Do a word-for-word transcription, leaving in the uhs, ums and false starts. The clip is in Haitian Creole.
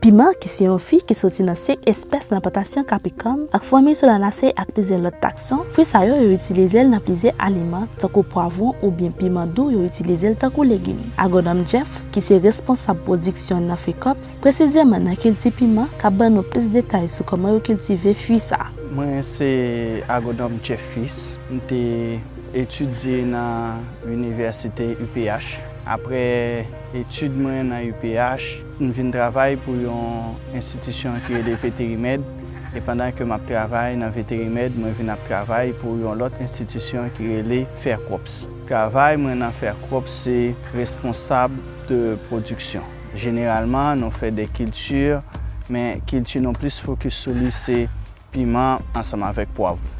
Piman, ki se yon fwi ki soti nan senk espès nan plantasyon Capricorn ak fanmi Solanaceae ak plizyè lòt takson, fwi sa yo, yo itilize l nan plizyè aliman, tankou pwavwon oubyen piman dou, yo itilize l tankou legim. Agwonòm Jeff, ki se responsab pwodiksyon nan FECOPS, presizeman nan kilti piman, k ap ban nou plis detay sou kòman yo kiltive fwi sa a. Mwen se agwonòm Jeff Fils. M te etidye nan inivèsite U P H. Apre etid mwen nan U P H, m vin travay pou yon enstitisyon ki rele Veterimed. E pandan ke m ap travay nan Veterimed, mwen vin ap travay pou yon lòt enstitisyon ki rele Faircrops. Travay mwen nan Faircrops se responsab de pwodiksyon. Jeneralman, nou fè de kilti, men kilti nou plis fokis sou li se piman ansanm avèk pwavwon.